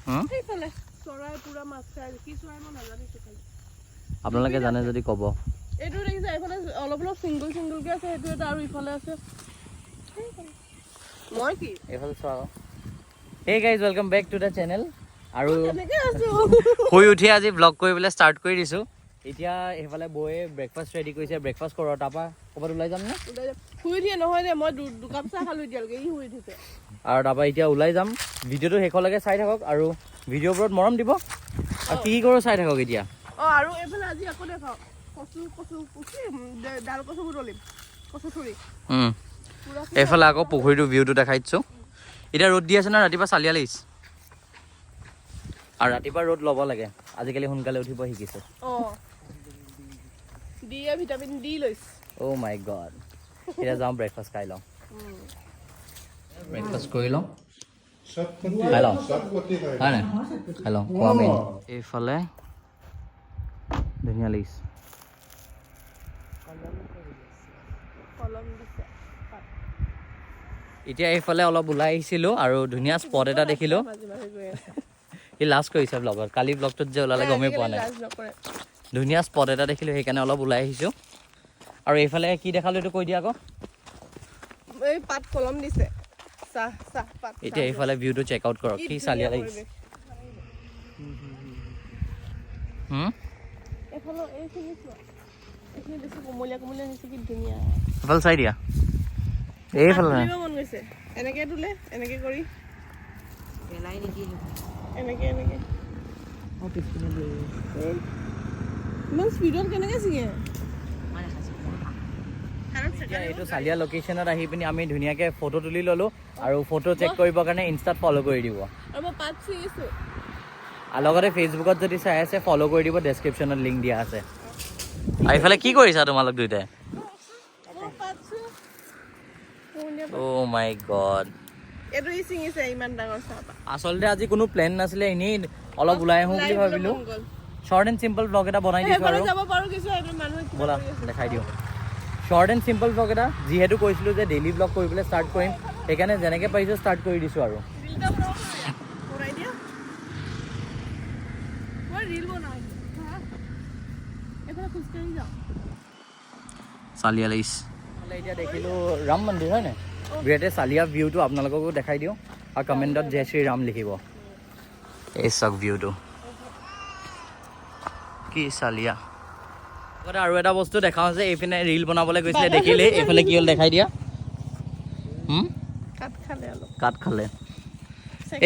সেইফালে চৰাই পুৰা মাছ খাই আছে। কি চৰাই মই নাজানিছো খালি। আপোনালোকে জানে যদি ক'ব। এইটো দেখিছে, এইফালে অলপ অলপ চিংগল চিংগলকে আছে, সেইটো এটা আৰু ইফালে আছে। সেইফালে। মই কি এইফালে চোৱা। Hey guys, welcome back to the channel. আৰু কেনেকে আছো? শুই উঠি আজি ব্লগ কৰিবলৈ ষ্টাৰ্ট কৰি দিছোঁ। এতিয়া এইফালে বৌয়ে ব্ৰেকফাষ্ট ৰেডি কৰিছে, ব্ৰেকফাষ্ট কৰোঁ, তাৰপৰা ক'ৰবাত ওলাই যাম নে? ওলাই যাম। শুই উঠিয়ে নহয় দে, মই দুকাপ চাহ খালো এতিয়ালৈকে, ই শুই উঠিছে। আৰু তাৰপৰা এতিয়া ওলাই যাম। ভিডিঅ'টো শেষলৈকে চাই থাকক আৰু ভিডিঅ'বোৰত মৰম দিব আৰু কি কি কৰোঁ চাই থাকক এতিয়া। অঁ, আৰু এইফালে আজি আকৌ দেখাওঁ, কচু কচু কি ডাল কচু বুটলিম, কচু থুৰি পুৰা। এইফালে আকৌ পুখুৰীটোৰ ভিউটো দেখাই দিছোঁ। এতিয়া ৰ'দ দি আছে ন, ৰাতিপুৱা চালিয়া লাগিছে আৰু ৰাতিপুৱা ৰ'দ ল'ব লাগে। আজিকালি সোনকালে উঠিব শিকিছোঁ। অঁ, দিয়ে ভিটামিন ডি লৈছে। অ' মাই গড! এতিয়া যাওঁ, ব্ৰেকফাষ্ট খাই লওঁ। ব্ৰেকফাষ্ট কৰি লওঁ, খাই লওঁ, হয় নাই? খাই লওঁ, খোৱা মেইন। এইফালে ধুনীয়া লাগিছে। কলম দিছে। এতিয়া এইফালে অলপ ওলাই আহিছিলোঁ আৰু ধুনীয়া স্পট এটা দেখিলোঁ। মাজে মাজে গৈ আছে। সি লাজ কৰিছে ব্লগত। কালি ব্লগটোত যে ওলালে, গমেই পোৱা নাই। লাজ নকৰে। ধুনীয়া স্পট এটা দেখিলোঁ, সেইকাৰণে অলপ ওলাই আহিছোঁ। আৰু এইফালে কি দেখালোঁ, এইটো কৈ দিয়া আকৌ। এই পাত কলম দিছে, চাহ চাহ পাত। এতিয়া এইফালে ভিউটো চেক আউট কৰক, কি চালিয়া লাগিছে। পৰিৱেশ। হুম? এইফালে এইখিনি চোৱা, এইখিনি বেছি কোমলীয়া কোমলীয়া হৈছে, কি ধুনীয়া! এইফালে চাই দিয়া, এইফালে। পাত তুলিব মন গৈছে। এনেকে তোলে, এনেকে কৰি। পেলাই নেকি? এনেকে এনেকে। অঁ, পিছপিনে বহি আছে। এই, ইমান স্পীডত কেনেকে ছিঙে? মই দেখাইছোঁ। এতিয়া এইটো চালিয়া লোকেশ্যনত আহি পিনি আমি ধুনীয়াকৈ ফটো তুলি ল'লোঁ আৰু ফটো চেক কৰিবৰ কাৰণে ইনষ্টাত ফ'ল' কৰি দিব। আৰু মই পাত ছিঙিছো। আৰু লগতে ফেচবুকত যদি চাই আছে, ফ'ল' কৰি দিব, ডেছক্ৰিপশ্যনত লিংক দিয়া আছে। আৰু এইফালে কি কৰিছা তোমালোক দুয়োটাই? মই পাত চোৱা, কোমলীয়া পাত। অ' মাই গড! এইটো ই ছিঙিছে, ইমান ডাঙৰ চাহপাত। আচলতে আজি কোনো প্লেন নাছিলে, এনেই অলপ ওলাই আহোঁ বুলি ওলাই আহিবলৈ ভাবিলোঁ। মন গ'ল। শ্বৰ্ট এণ্ড চিম্পল ব্লগ এটা বনাই দিছোঁ। সেইফালে আৰু যাব পাৰো কিছু, এইটো মানুহে কিবা ব'লা। কৰি আছে। দেখাই দিওঁ। শ্বৰ্ট এণ্ড চিম্পল ব্লগ এটা, যিহেতু কৈছিলোঁ যে ডেইলি ব্লগ কৰিবলৈ ষ্টাৰ্ট কৰিম, সেইকাৰণে যেনেকৈ পাৰিছোঁ ষ্টাৰ্ট কৰি দিছোঁ আৰু। ৰিল এটা বনাব পাৰো ইয়াত। বনাই দিয়া, মই ৰিল বনাওঁ। হা? এইফালে খোজকাঢ়ি যাওঁ। চালিয়া লাগিছে। এতিয়া দেখিলোঁ ৰাম মন্দিৰ, হয় নাই? বিৰাটে চালিয়া ভিউটো। আপোনালোককো দেখাই দিওঁ আৰু কমেণ্টত জয় শ্ৰী ৰাম লিখিব। এই চাওক ভিউটো, কি চালিয়া! লগতে আৰু এটা বস্তু দেখাওঁ যে এইপিনে ৰিল বনাবলৈ গৈছিলে, দেখিলেই। এইফালে কি হ'ল দেখাই দিয়া। কাট খালে অলপ। কাট খালে।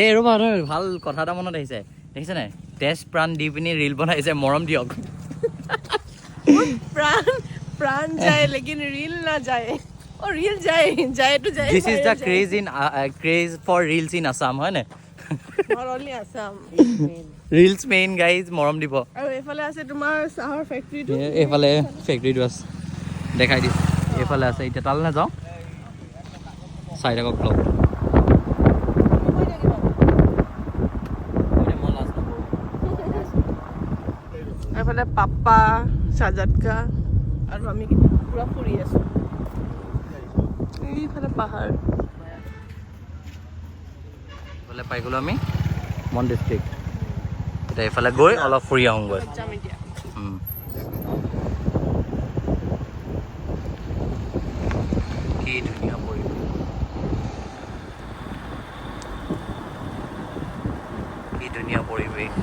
এই ৰ'বা, ৰ'বা, ভাল কথা এটা মনত আহিছে। দেখিছে নাই, তেজ প্ৰাণ দি পিনি ৰিল বনাইছে, মৰম দিয়ক। प्राण प्राण जाए लेकिन रील ना जाए और रील जाए जाए तो जाए। This is the craze for reels in Assam, হয় নাই? Not only Assam. Reels main guys, মৰম দিব। আৰু এইফালে আছে তোমাৰ চাহৰ ফেক্টৰীটো। এইফালে ফেক্টৰীটো আছে, দেখাই দিছোঁ। এইফালে আছে, এতিয়া তালৈ নাযাওঁ। চাই থাকক ব্লগ। কৈ থাকিব। মই লাজ নকৰোঁ। এইফালে পাপা, চাজাদকা আৰু আমি পুৰা ফুৰি আছো। এইফালে পাহাৰ। এইফালে পাই গ'লোঁ আমি মন ডিষ্ট্ৰিক্ট। এতিয়া এইফালে গৈ অলপ ফুৰি আহোঁগৈ। যাম এতিয়া। কি ধুনীয়া পৰিৱেশ, কি ধুনীয়া পৰিৱেশ!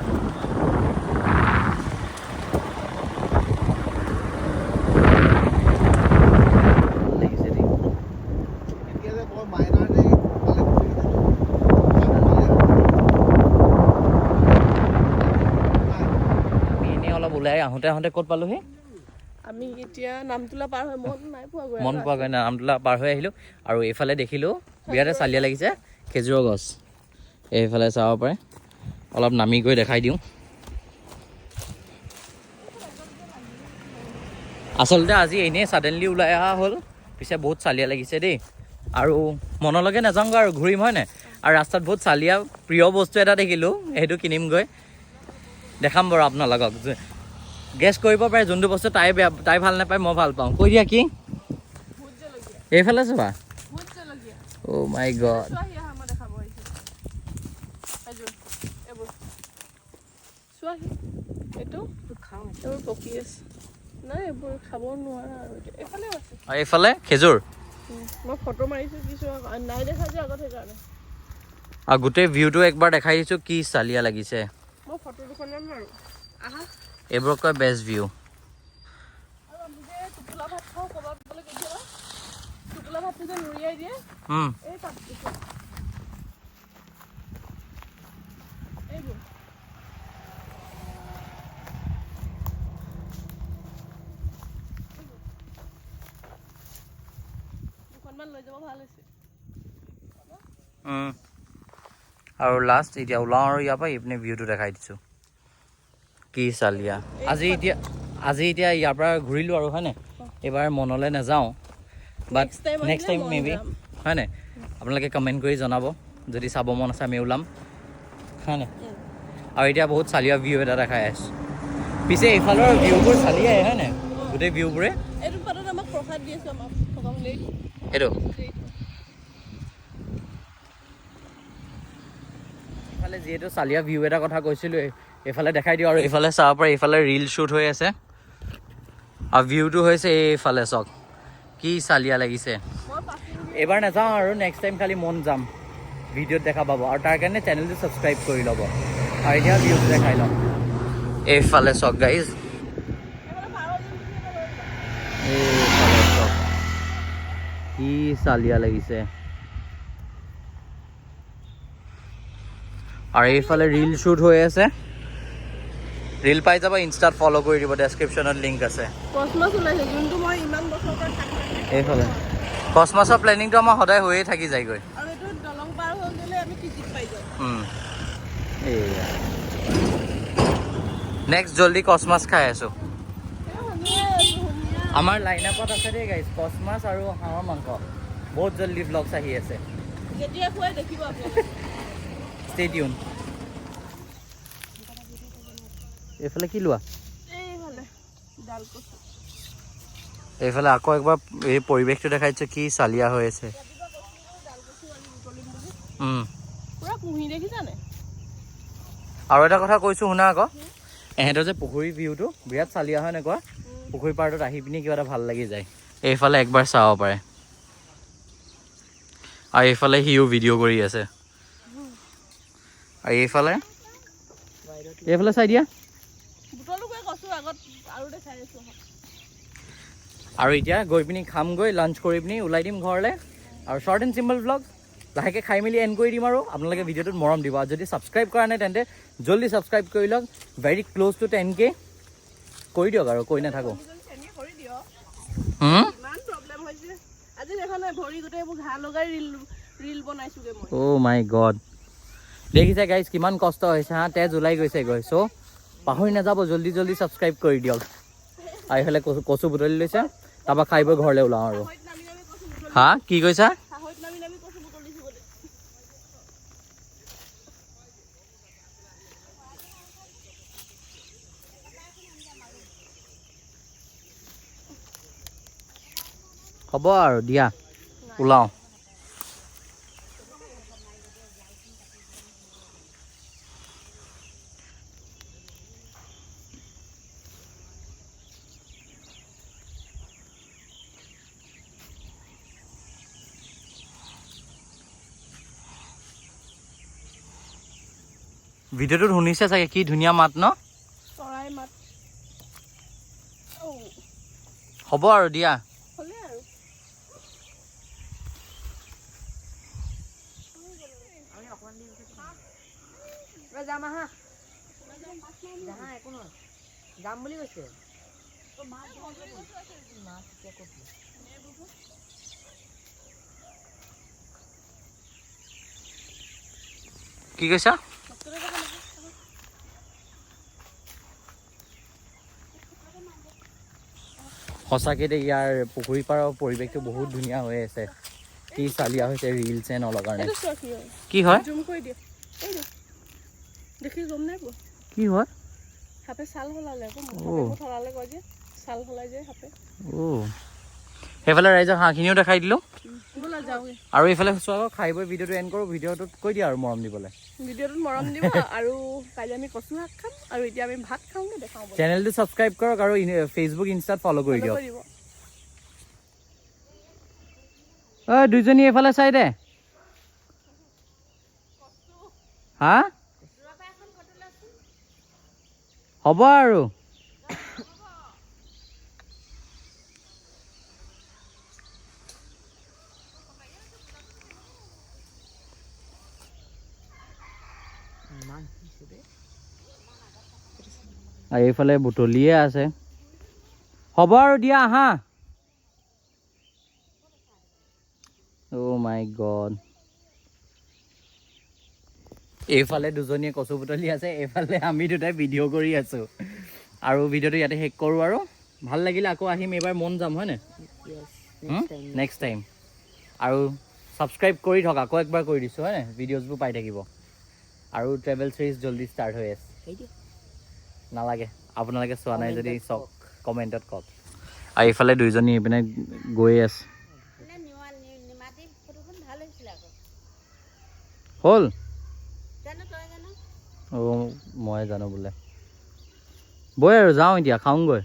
ভাল লাগিছে দেই। এতিয়া যে বৰ মাইনাৰ যে পালে গোটেইকেইটাটো। পালে। আমি এনেই অলপ ওলাই আহোঁতে আহোঁতে ক'ত পালোহি? আমি এতিয়া নামতোলা পাৰ হৈ মন নাই পোৱাগৈ। মন পোৱাগৈ নাই, নামতোলা পাৰ হৈ আহিলোঁ আৰু এইফালে দেখিলোঁ বিৰাটে চালিয়া লাগিছে, খেজুৰৰ গছ। এইফালে চাব পাৰে, অলপ নামি গৈ দেখাই দিওঁ। আচলতে আজি এনেই ছাডেনলি ওলাই অহা হ'ল, পিছে বহুত চালিয়া লাগিছে দেই। আৰু মনলৈকে নাযাওঁগৈ আৰু ঘূৰিম, হয় নাই? আৰু ৰাস্তাত বহুত চালিয়া প্ৰিয় বস্তু এটা দেখিলোঁ, সেইটো কিনিমগৈ, দেখাম বাৰু আপোনালোকক। গেছ কৰিব পাৰে, যোনটো বস্তু তাই বেয়া, তাই ভাল নাপায়, মই ভাল পাওঁ। কৈ দিয়া কি? ভোট জলকীয়া। এইফালে চোৱা। ভোট জলকীয়া। অ' মাই গড! চোৱাহি আহা, মই দেখাব আহিছোঁ। এইযোৰ, এইবোৰ। চোৱাহি, এইটো খাওঁ। এইবোৰ পকি আছে। নাই, এইবোৰ খাব নোৱাৰা। আৰু এতিয়া এইফালেও আছে। আৰু এইফালে খেজুৰ। মই ফটো মাৰিছোঁ কিছু নাই দেখা যে আগত, সেইকাৰণে। আৰু গোটেই ভিউটো একবাৰ দেখাই দিছোঁ, কি চালিয়া লাগিছে। মই ফটো দুখনমান মাৰোঁ, আহা। এইবোৰক কয় বেষ্ট ভিউ। আৰু আমি যে টোপোলা ভাত খাওঁ ক'ৰবাত গ'লে কেতিয়াবা, টোপোলা ভাতটো যে নুৰিয়াই দিয়ে, এই তাত দিছোঁ। এইবোৰ দুখনমান লৈ যাব ভাল হৈছে। আৰু লাষ্ট এতিয়া ওলাওঁ আৰু ইয়াৰ পৰা এইপিনে ভিউটো দেখাই দিছোঁ, কি চালিয়া। আজি এতিয়া ইয়াৰ পৰা ঘূৰিলোঁ আৰু, হয়নে? এইবাৰ মনলৈ নাযাওঁ, বাট Next time next আহিলে টাইম মন মে বি, যাম। হয়নে? আপোনালোকে কমেণ্ট কৰি জনাব যদি চাব মন আছে, আমি ওলাম, হয়নে? আৰু এতিয়া বহুত চালিয়া ভিউ এটা দেখাই আছোঁ। পিছে এইফালৰ ভিউবোৰ চালিয়াই, হয়নে? গোটেই ভিউবোৰে। এইটো পাতত আমাক প্ৰসাদ দি আছোঁ, আমাক থকা। এইটো এইফালে যিহেতু চালিয়া ভিউ এটা কথা কৈছিলোঁ, এইফালে দেখাই দিওঁ। আৰু এইফালে চাব পাৰে, এইফালে ৰিল শ্বুট হৈ আছে আৰু ভিউটো হৈছে এইফালে। চাওক কি চালিয়া লাগিছে। মই পাঁচ এইবাৰ নাযাওঁ আৰু নেক্সট টাইম খালি মন যাম, ভিডিঅ'ত দেখা পাব। আৰু তাৰ কাৰণে চেনেলটো ছাবস্ক্ৰাইব কৰি ল'ব। আৰু এতিয়া ভিউটো দেখাই লওঁ। এইফালে চাওক গাইজ, এইফালে চাওক কি চালিয়া লাগিছে। আৰু এইফালে ৰিল শ্বুট হৈ আছে। ৰিল পাই যাব, ইনষ্টাত ফ'ল' কৰি দিব, ডেছক্ৰিপশ্যনত লিংক আছে। কচমাছ ওলাইছে, যোনটো মই ইমান বছৰৰ পৰা খাই থাকোঁ। এইফালে কচমাছৰ প্লেনিংটো আমাৰ সদায় হৈয়ে থাকি যায়গৈ। আৰু এইটো দলং পাৰ হৈ গ'লে আমি টিজিত পাই যাওঁ। এইয়া নেক্সট জল্দি কচমাছ খাই আছোঁ। আমাৰ লাইন আপত আছে দেই গাইজ, কচমাছ আৰু হাঁহৰ মাংস। বহুত জল্দি ভ্লগছ আহি আছে। যেতিয়া খুৱাই দেখিব আপোনালোকে। Stay tune. এইফালে কি লোৱা? এইফালে ডাল কচু। এইফালে আকৌ একবাৰ এই পৰিৱেশটো দেখাইছে, কি চালিয়া হৈ আছে। ৰাতিপুৱা কৈছিলোঁ ডাল কচু আজি বুটলিম বুলি। পুৰা কুঁহি দেখিছানে? আৰু এটা কথা কৈছোঁ শুনা আকৌ, এহেঁতৰ যে পুখুৰী ভিউটো বিৰাট চালিয়া হয়, এনেকুৱা পুখুৰী পাৰটোত আহি পিনি কিবা এটা ভাল লাগি যায়। এইফালে একবাৰ চাব পাৰে। আৰু এইফালে সিও ভিডিঅ' কৰি আছে। আৰু এইফালে চাই দিয়া। বুটলোকৈ কচু আগত আৰু দেখাই আছোঁ। আৰু এতিয়া গৈ পিনি খামগৈ, লাঞ্চ কৰি পিনি ওলাই দিম ঘৰলৈ। আৰু শ্বৰ্ট এণ্ড চিম্পল ভ্লগ, লাহেকৈ খাই মেলি এণ্ড কৰি দিম। আৰু আপোনালোকে ভিডিঅ'টোত মৰম দিব। আৰু যদি ছাবস্ক্ৰাইব কৰা নাই তেন্তে জল্দি ছাবস্ক্ৰাইব কৰি লওক। Very close to 10K কৰি দিয়ক, আৰু কৈ নাথাকোঁ। এনেই কৰি দিয়ক। হুম? ইমান প্ৰব্লেম হৈছে আজি, দেখা নাই ভৰি গোটেই এইবোৰ ঘাঁ লগাই ৰিল ৰিল বনাইছোগৈ মই। অ' মাই গড, দেখিছে গাইজ কিমান কষ্ট হৈছে? হা, তেজ ওলাই গৈছে গৈ। চ' পাহৰি নাযাব, জল্দি জল্দি ছাবস্ক্ৰাইব কৰি দিয়ক। আৰু এইফালে কচু কচু বুটলি লৈছে, তাৰপৰা খাই বৈ ঘৰলৈ ওলাওঁ আৰু। সাহৈত নামি নামি কচু বুটলি। হা, কি কৈছা? সাহৈত নামি নামি কচু বুটলিছো গোটেই। হ'ব আৰু দিয়া, ওলাওঁ। ভিডিঅ'টোত শুনিছে চাগে কি ধুনীয়া মাত ন? চৰাই মাত। অ' হ'ব আৰু দিয়া। হ'লে আৰু। আমি অকণমান দেৰি ৰখি থাকিম। যাম, আহা। জাহা একো নহয়, যাম বুলি কৈছে। মাছ এতিয়া ক'ত? কি কৈছা? সঁচাকৈ দেই, ইয়াৰ পুখুৰী পাৰৰ পৰিৱেশটো বহুত ধুনীয়া হৈ আছে। কি চালিয়া হৈছে ৰিলছ এণ্ড অলৰ কাৰণে। এইটো চোৱা কি হয়। কি হয়? জুম কৰি দিয়ে, এই দে। দেখি গম নাই পোৱা? কি হয়? সাপে ছাল সলালে আকৌ। অ'। সাপে মুখ সলালে কয় যে, ছাল সলাই যায় সাপে। অ', সেইফালে ৰাইজক হাঁহখিনিও দেখাই দিলোঁ। ব'লা যাওঁগে। আৰু এইফালে চোৱা, আকৌ খাই বৈ ভিডিঅ'টো এণ্ড কৰোঁ। ভিডিঅ'টোত কৈ দিয়া আৰু মৰম দিবলৈ। ভিডিঅ'টোত মৰম দিব আৰু কাইলৈ আমি কচু শাক খাম আৰু এতিয়া আমি ভাত খাওঁগে, দেখাওঁ ব'লা। চেনেলটো ছাবস্ক্ৰাইব কৰক আৰু ফেচবুক, ইনষ্টাত ফ'ল' কৰি দিয়ক। কৰি দিব। ঐ দুইজনী, এইফালে চাই দে। হা, হ'ব আৰু। ইমান হৈছে বে। আৰু এইফালে বুটলিয়ে আছে। হ'ব আৰু দিয়া, আহা। অ' মাই গড, এইফালে দুজনীয়ে কচু বুটলি আছে, এইফালে আমি দুটাই ভিডিঅ' কৰি আছোঁ। আৰু ভিডিঅ'টো ইয়াতে শেষ কৰোঁ। আৰু ভাল লাগিলে আকৌ আহিম, এইবাৰ মন যাম, হয়নে? Next time. আৰু ছাবস্ক্ৰাইব কৰি থওক, আকৌ একবাৰ কৰি দিছোঁ, হয়নে? ভিডিঅ'জবোৰ পাই থাকিব। আৰু ট্ৰেভেল চিৰিজ জল্দি ষ্টাৰ্ট হৈ আছে। নালাগে, আপোনালোকে চোৱা নাই যদি চাওক, কমেণ্টত কওক। আৰু এইফালে দুইজনী এইপিনে গৈ আছে। নিমাতী ফটোখন ভাল হৈছিলে আকৌ। হ'ল। জানো, তই জানো। অঁ, মই জানো বোলে। বৈ আৰু যাওঁ এতিয়া, খাওঁগৈ।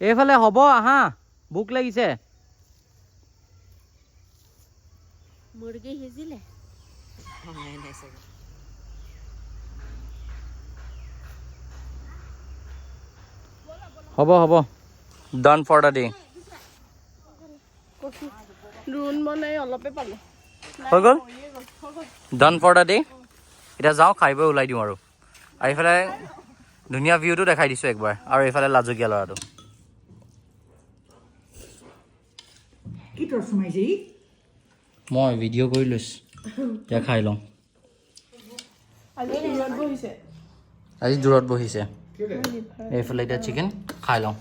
এইফালে হ'ব, আহা, ভোক লাগিছে। মুৰ্গী সিজিলে? নাই নাই চাগে। হ'ব হ'ব, ডান ফৰ the day. কচু দোৰোণ বন এই অলপে পালোঁ। হৈ গ'ল, ডান ফৰ the day. এতিয়া যাওঁ, খাই বৈ ওলাই দিওঁ। আৰু আৰু এইফালে ধুনীয়া ভিউটো দেখাই দিছোঁ একবাৰ। আৰু এইফালে লাজকীয়া ল'ৰাটো। কি টৰ্চ মাৰিছে ই? মই ভিডিঅ' কৰি লৈছোঁ, এতিয়া খাই লওঁ। আজি দূৰত বহিছে। আজি দূৰত বহিছে। এইফালে এতিয়া চিকেন খাই লওঁ।